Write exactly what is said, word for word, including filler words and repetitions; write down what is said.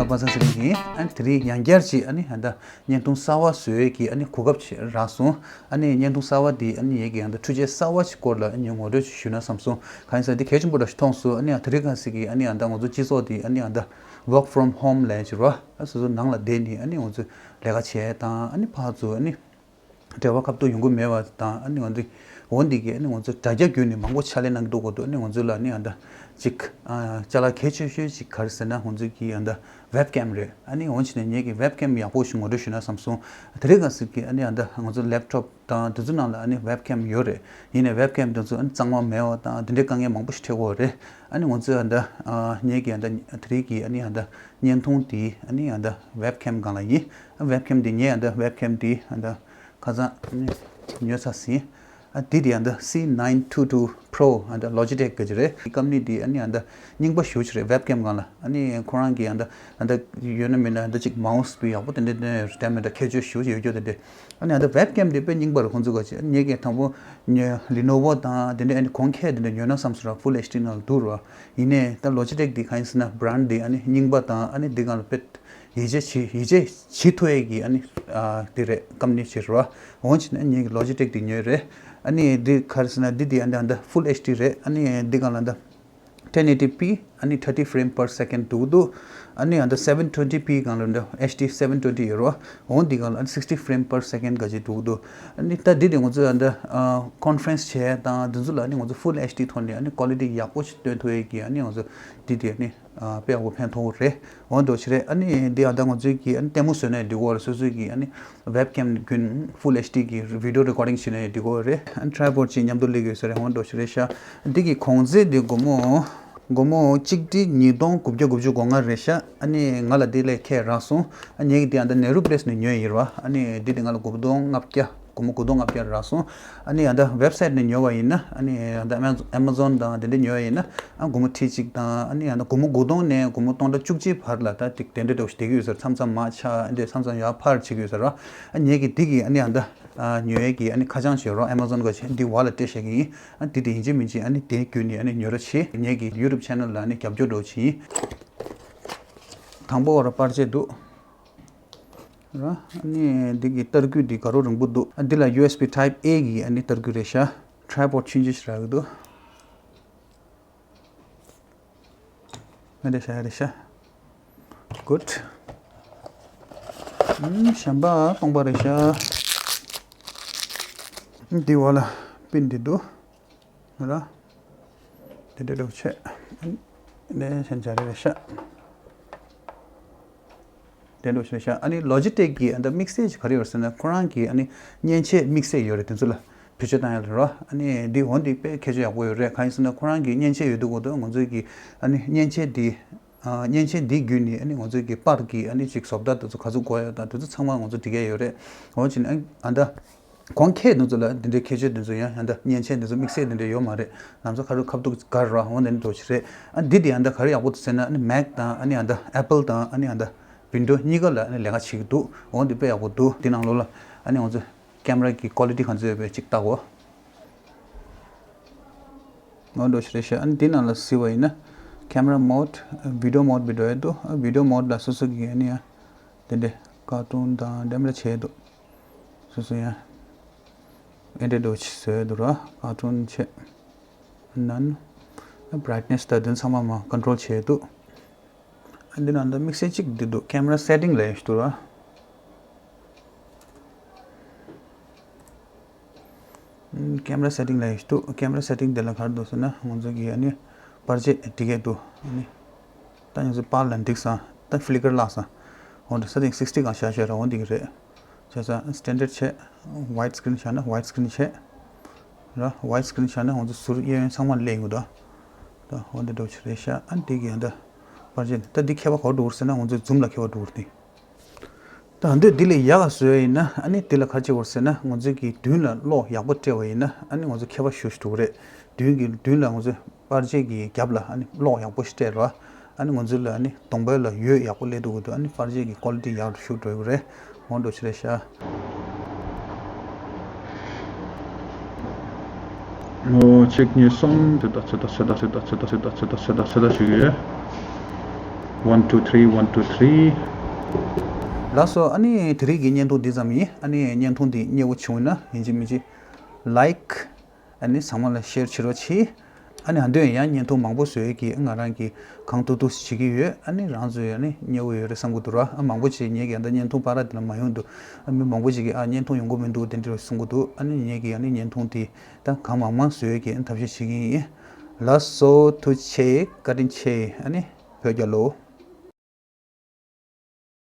པ་སངས་ཚེ་རིང་ཡིན། ཨ་ནི་དེ་རིང་ཡང་བསྐྱར་ཅིག་ཨ་ནི་ཨ་ད་བརྙན་ཐུང་གསར་བ་བཟོ་ཡས་ཀྱི་ཨ་ནི་གོ་སྐབས་ཅིག་རག་སོང་། ཨ་ནི་བརྙན་ཐུང་གསར་བ་འདི་ཨ་ནི་ངེད་ཀྱི་ཨ་ད་འཕྲུལ་ཆས་གསར་བ་ཅིག་སྐོར་ལ་ཨ་ནི་ངོ་སྤྲོད་ཅིག་ཞུས་ན་བསམ་སོང་། གང་ཡིན་ཟེར་ན་འདི་གལ་ཆེན་པོ་འདྲ་ཞིག་མཐོང་སོང་། ཨ་ནི་ཨ་དེ་རིང་ཁ་སང་གི་ཨ་ནི་ཨ་ད་ང་ཚོ་སྤྱི་ཚོགས་འདི་ཨ་ནི་ཨ་ད་work from home་ལབ་ཡས་ཅིག་རེད་བ། ཨ་སོ་སོ་ནང་ལ་བསྡད་ནས་ཨ་ནི་ང་ཚོ་ལས་ཀ་བྱས་དང་ཨ་ནི་ཕར་ཚུར་ཨ་ནི་འབྲེལ་བ་ཁ་ཐུག་ཡོང་གི་མེད་པ་དང་ཨ་ནི་ང་ཚོ་འོ་འདི་གི་ཨ་ནི་ང་ཚོ་དྲ་རྒྱ་བརྒྱུད་ནས་མང་པོ་ཕྱག་ལས་གནང་གི་འདུག་གོ། འདུག་ཨ་ནི་ང་ཚོ་ལ་ཨ་ནི་ཨ་ད་ཅིག་ཨ་ཅ་ལག་གལ་ཆེ་ཤོས་ཅིག་ག་རེ་ཟེར་ན་ང་ཚོ་གི་ཨ་ད་webcam་རེད། ཨ་ནི་འོ་བྱས་ནས་ངེད་ཀྱི་webcam་ཡག་པོ་ཞིག་ངོ་སྤྲོད་ཞུས་ན་བསམ་སོང་། དེ་རིང་ཁ་སང་གི་ཨ་ནི་ཨ་ད་ང་ཚོ་laptop་དང་དེ་ཚོ་ནང་ལ་ཨ་ནི་webcam་ཡོད་རེད། ཡིན་ནའི་webcam་དེ་ཚོ་ཨ་ནི་གཙང་མ་མེད་པ་དང་དེ་འདྲའི་དཀའ་ངལ་མང་པོ་ཞིག་འཕྲད་ཀྱི་ཡོད་རེད། ཨ་ནི་ང་ཚོ་ཨ་ད་ཨ་ངེད་ཀྱི་ཨ་ད་དེ་རིང་གི་ཨ་ནི་ཨ་ད་བརྙན་ཐུང་དེ་ཨ་ནི་ཨ་ད་webcam་སྒང་ལ་ཡིན། ཨ་webcam་དེ་ངས་ཨ་ད་webcam་དེ་ཨ་ད་ཁ་སང་ཉོས་ཚར་ཟིན། ཨ་འདི་དེ་ཨ་ད་C nine two two Pro་ཨ་ད་Logitech་གི་ཅིག་རེད། ཀམ་ནི་དེ་ཨ་ནི་ཨ་ད་རྙིང་པ་ཞེ་པོ་ཅིག་རེད། webcam་སྒང་ལ་ཨ་ནི་ཁོ་རང་གི་ཨ་ད་ཨ་ད་ཡོད་ན་མེད་ན་ཨ་ད་ཅིག་mouse་དེ་ཡག་པོ་དེ་འདྲ་དེ་འདྲ་མེད་འདྲ་ཁྱད་ཆོས་ཞེ་པོ་ཅིག་ཡོད་རྒྱུ་དེ་འདྲ། ཨ་ནི་ཨ་ད་webcam་དེ་དཔེ་རྙིང་པ་རེད། ཁོང་ཚོ་ག་ཅིག་ངེད་ཀྱིས་དང་པོ་Lenovo་དང་དེ་འདྲ་ཨ་ནི་གོང་ཁེ་དེ་འདྲ་ཉོས་ན་བསམ་སོང་ར། Full HD་ནང་ལ་འདུག་ར། ཡིན་ནའི་ད་Logitech་དེ་གང་ཡིན་ཟེར་ན་brand་དེ་ཨ་ནི་རྙིང་པ་དང་ཨ་ནི་འདི་སྒང་ལ་དཔེ་ཡིད་ཆེས་བྱེད་ཡིད་ཆེས་བྱེད་ཐུབ་ཡས་ཀྱི་ཨ་ནི་ཨ་དེ་རེད། ཀམ་ནི་ཅིག་རེད་བ། འོ་བྱས་ན་ངེད་ཀྱིས་Logitech་དེ་ཉོས་རེད། ཨ་ནི་འདི་ག་རེ་ཟེར་ན་འདི་དེ་ཨ་ནི་ཨ་ད་Full HD་རེད། ཨ་ནི་འདི་སྒང་ལ་ད་ten eighty p་ཨ་ནི་thirty frame per second་འདུག་འདུག་ཨ་ནི་ཨ་ད་seven twenty p་སྒང་ལ་ད་HD seven twenty་ཡོད་རེད་བ། འོ་འདི་སྒང་ལ་ཨ་ནི་sixty frame per second་ག་ཅིག་འདུག་འདུག་ཨ་ནི་ད་འདི་དེ་ང་ཚོ་ཨ་ད་ཨ་conference་བྱས་དང་འདི་ཚོ་ལ་ཨ་ནི་ང་ཚོ་Full HD་ཐོག་ནས་ཨ་ནི་quality་ཡག་པོ་ཞིག་སྟོན་ཐུབ་ཡས་ཀྱི་ཨ་ནི་ང་ཚོ་འདི་དེ་ཨ་ནི་ཨ་དཔེ་ཡག་པོ་ཕན་ཐོགས་རེད། འོ་འདྲ་ཅིག་རེད། ཨ་ནི་འདི་ཨ་ད་ང་ཚོའི་གི་ཨ་ནི་ལྟད་མོ་བཟོས་ན་འགྲིག་གི་རེད། སོ་སོའི་གི་ཨ་ནི་webcam་ཀུན་Full HD་གི་video recording་བྱས་ན་འགྲིག་གི་རེད། ཨ་ནི་tripod་ཅིག་མཉམ་དུ་སླེབས་ཡོད་ས་རེད། འོ་འདྲ་ཅིག་རེད་ཤག་འདི་གི་གོང་ཚད་འདི་སྒོར་མོ་སྒོར་མོ་གཅིག་ཁྲི་ཉིས་སྟོང་དགུ་བརྒྱ་དགུ་བཅུ་གོ་ལྔ་རེད་ཤག་ཨ་ནི་ང་ལ་འདི་ལས་ཁེ་རག་སོང་། ཨ་ངེད་ཀྱི་འདི་ཨ་ད་Nehru Press་ནས་ཉོས་ཡིན་ར། ཨ་ནི་འདི་དེ་ང་ལ་དགུ་སྟོང་ལྔ་བརྒྱ་སྒོར་མོ་དགུ་སྟོང་ལྔ་བརྒྱ་རག་སོང་། ཨ་ནི་ཨ་ད་website་ནས་ཉོས་པ་ཡིན་ན་ཨ་ནི་ཨ་ད་Amaz- Amazon་དང་དེ་འདྲ་ཉོས་པ་ཡིན་ན་ཨ་སྒོར་མོ་ཁྲི་གཅིག་དང་ཨ་ནི་ཨ་ད་སྒོར་མོ་དགུ་སྟོང་ནས་སྒོར་མོ་སྟོང་ཕྲག་བཅུ་གཅིག་བར་ལ་ད་དེ་དེ་འདྲ་འདྲ་བོ་ཞིག་བསྡད་ཀྱི་ཡོད་ས་རེད། མཚམས་མཚམས་མར་ཆག་ཨ་འདྲ་མཚམས་མཚམས་ཡར་འཕར་བྱེད་ཀྱི་ཡོད་ས་རེད། ཨ་ངེད་ཀྱི་འདི་གི་ཨ་ནི་ཨ་ད་ཨ་ཉོ་ཡས་ཀྱི་ཨ་ནི་ཁ་བྱང་ཞིག་རོ། Amazon་ག་ཆེ་འདི་བ་ལ་སྤྲད་བཞག་གི་ཡིན། ཨ་འདི་དེ་ཡིན་གཅིག་མིན་གཅིག་ཨ་ནི་དེ་བརྒྱུད་ནས་ཨ་ནི་ཉོ་རོགས་བྱེད། ངེད་ཀྱི་YouTube channel་ལ་ཨ་ནི་རྒྱབ་སྐྱོར་རོགས་བྱེད། དང་པོ་བ་ར་པར་ཆས་འདུག་ར། ཨ་ནི་འདི་གི་ཏར་སྐུད་འདི་དགའ་རབ་རིང་པོ་འདུག་ཨ་འདི་ལ་USB Type A་གི་ཨ་ནི་ཏར་སྐུད་རེད་ཤག tripod་ཆུང་ཆུང་ཞིག་རག་གི་འདུག་ཨ་རེད་ཤག་ཨ་རེད་ཤག Good། ཨུམ། གཞན་པ་སྟོང་པ་རེད་ཤག་ཨུམ། འདི་བ་ལ་པིན་འདི་འདུག་ར། དེ་འདྲ་འདྲ་བོ་བྱས། ཨུམ། ནས་གཞན་ཅ་རེ་རེད་ཤག་དེ་འདྲ་བྱས་ཤག་ཨ་ནི་Logitech་གི་ཨ་ད་དམིགས་བསལ་ཅིག་ག་རེ་ཡོད་ཟེར་ན་ཁོ་རང་གི་ཨ་ནི་མཉེན་ཆས་དམིགས་བསལ་ཡོད་རེད། དེ་ཚོ་ལ་བེད་སྤྱོད་བཏང་ཡ་ལ་རོ། ཨ་ནི་འདི་འོ་འདི་དཔེ་ཁྱད་ཆོས་ཡག་པོ་ཡོད་རེད། གང་ཡིན་ཟེར་ན་ཁོ་རང་གི་མཉེན་ཆས་ཡོད་དུས་གོ་དུས་ང་ཚོའི་གི་ཨ་ནི་མཉེན་ཆས་འདི་ཨ་མཉེན་ཆས་འདི་བརྒྱུད་ནས་ཨ་ནི་ང་ཚོའི་གི་པར་གི་ཨ་ནི་ཅིག་བཟོ་ལྟ་དེ་ཚོ་ག་ཚོད་དགོས་ཡོད་དང་དེ་ཚོ་ཚང་མ་ང་ཚོ་འགྲིག་གི་ཡོད་རེད། འོ་བྱས་ནས་ཨ་ད་གོང་ཁེ་དེ་ཚོ་ལ་འདི་འདྲའི་ཁྱད་ཆོས་དེ་ཚོ་ཡང་ཨ་ད་མཉེན་ཆས་དེ་ཚོ་དམིགས་བསལ་དེ་འདྲ་ཡོད་མ་རེད། ལམ་སང་ཁ་རུ་ཁ་ཐུག་ག་ར་འོ་འདི་འདྲ་འདྲ་ཅིག་རེད། ཨ་འདི་དེ་ཨ་ད་ག་རེ་ཡག་པོ་འདུག་ཟེར་ན་ཨ་ནི་Mac་དང་ཨ་ནི་ཨ་ད་Apple་དང་ཨ་ནི་ཨ་ད་Windows་གཉིས་ཀ་ལ་ཨ་ནི་ལས་ཀ་བྱེད་ཀྱི་འདུག་འོ་འདི་དཔེ་ཡག་པོ་འདུག་འདི་ནང་ལོགས་ལ་ཨ་ནི་ང་ཚོ་camera་གི་quality་ག་ཚོད་ཡོད་པའི་ཅིག་ལྟ་གོ། འོ་འདྲ་ཞིག་རེད་ཤག་ཨ་ནི་འདི་ནང་ལ་གཟིགས་པ་ཡིན་ན་camera mode video mode་བི་འགྲོ་ཡོད་འདུག་ཨ་video mode་ལ་སོ་སོ་གི་ཨ་ནི་ཡ་དེ་འདྲས་cartoon་དང་འདྲ་མི་འདྲ་བྱས་འདུག་སོ་སོ་ཡ་ཨེ་འདྲས་འདྲ་ཅིག་བཟོས་འདུག་ར། cartoon་བྱས་ནན་brightness་དང་དེ་ཚང་མ་མ་control་བྱས་འདུག་འདི་ནང་ད་དམིགས་བསལ་གཅིག་འདི་འདུག camera setting་ལབ་ཡས་ཤིག་འདུག་ར། camera setting་ལབ་ཡས་ཤིག་འདུག camera setting་དེ་ལ་ག་རེ་འདུག་ཟེར་ན་ང་ཚོ་གི་ཨ་ནི་པར་ཆས་འབྲི་གི་འདུག་ཨ་ནི་ད་ང་ཚོ་པར་ལ་འགྲིག་སོང་། ད་flicker་བརླག་སོང་། འོ་འདི་setting sixty་གང་བཞག་བཞག་ར། འོ་འདི་གི་རེད། བྱས་ཙང་standard་བྱས། wide screen་བཞག་ན་wide screen་བྱས། ར་wide screen་བཞག་ན་ང་ཚོ་ཟུར་གཡས་གཡོན་ཚང་མ་སླེབས་ཡོང་གི་འདུག་ད་འོ་འདི་འདྲ་བོ་ཅིག་རེད་ཤག་ཨ་འདི་གི་ཡང་ད་པར་ཆས་འདི་ད་འདི་ཁྱད་པར་ག་པར་འདུག་ཟེར་ན་ང་ཚོའི་zoom་ལ་ཁྱད་པར་འདུག་རེད། ད་འདི་འདི་ལས་ཡག་ག་བཟོས་ཡིན་ན་ཨ་ནི་འདི་ལ་ག་རེ་བྱེད་དགོས་ཟེར་ན་ང་ཚོའི་གི་མདུན་ལ་གློག་ཡག་པོ་སྤྲད་པ་ཡིན་ན་ཨ་ནི་ང་ཚོ་ཁྱད་པར་ཞེ་པོ་ཞིག་འདུག་རེད། མདུན་གི་མདུན་ལ་ང་ཚོའི་པར་ཆས་ཀྱི་རྒྱབ་ལ་ཨ་ནི་གློག་ཡག་པོ་ཞིག་སྤྲད་རོགས། ཨ་ནི་ང་ཚོ་ལ་ཨ་ནི་གདོང་པའི་ལ་འོད་ཡག་པོ་སླེབས་འདུག་གི་འདུག་ཨ་ནི་པར་ཆས་ཀྱི་quality་ཡག་རུ་ཞུ་འགྲོ་གི་རེད། འོ་འདྲ་ཞིག་རེད་ཤག་ཨོ་གཅིག་གཉིས་གསུམ་དེ་ད་ཚེ་ད་ཚེ་ད་ཚེ་ད་ཚེ་ད་ཚེ་ད་ཚེ་ད་ཚེ་ད་ཚེ་ད་ཞིག་ཡོད། One two three, one two three. ལགས་སོ། ཨ་ནི་དེ་རིང་གི་བརྙན་ཐུང་འདི་ཙམ་ཡིན། ཨ་ནི་བརྙན་ཐུང་འདི་མཉེས་པོ་བྱུང་ན་ཡིན་གཅིག་མིན་གཅིག་like ཨ་ནི་ཚང་མ་ལ་ཤེར་བྱེད་རོགས་གྱིས། ཨ་ནི་ཨ་འདོད་ཡང་བརྙན་ཐུང་མང་པོ་བཟོ་ཡས་ཀྱི་ང་རང་གིས་གང་ཐུབ་ཐུབ་བྱེད་ཀྱི་ཡོད། ཨ་ནི་རང་ཚོས་ཨ་ནི་མཉེས་པོ་ཡོད་རེད་བསམ་གྱི་འདུག་ར། ཨ་མང་པོ་ཅིག་ངེད་ཀྱི་ཨ་ད་བརྙན་ཐུང་པར་དེ་ལ་མ་ཡོང་འདུག་ཨ་མི་མང་པོ་ཅིག་གིས་ཨ་བརྙན་ཐུང་ཡོང་གི་མི་འདུག་དེ་འདྲ་གསུང་གི་འདུག་ཨ་ནི་ངེད་ཀྱིས་ཨ་ནི་བརྙན་ཐུང་དེ་ད་གང་མང་མང་བཟོ་ཡས་ཀྱི་ཐབས་ཤེས་བྱེད་ཀྱི་ཡིན། ལགས་སོ། ཐུགས་རྗེ་ཆེ། བཀའ་དྲིན་ཆེ། ཨ་ནི་བོད་རྒྱལ་ལོ།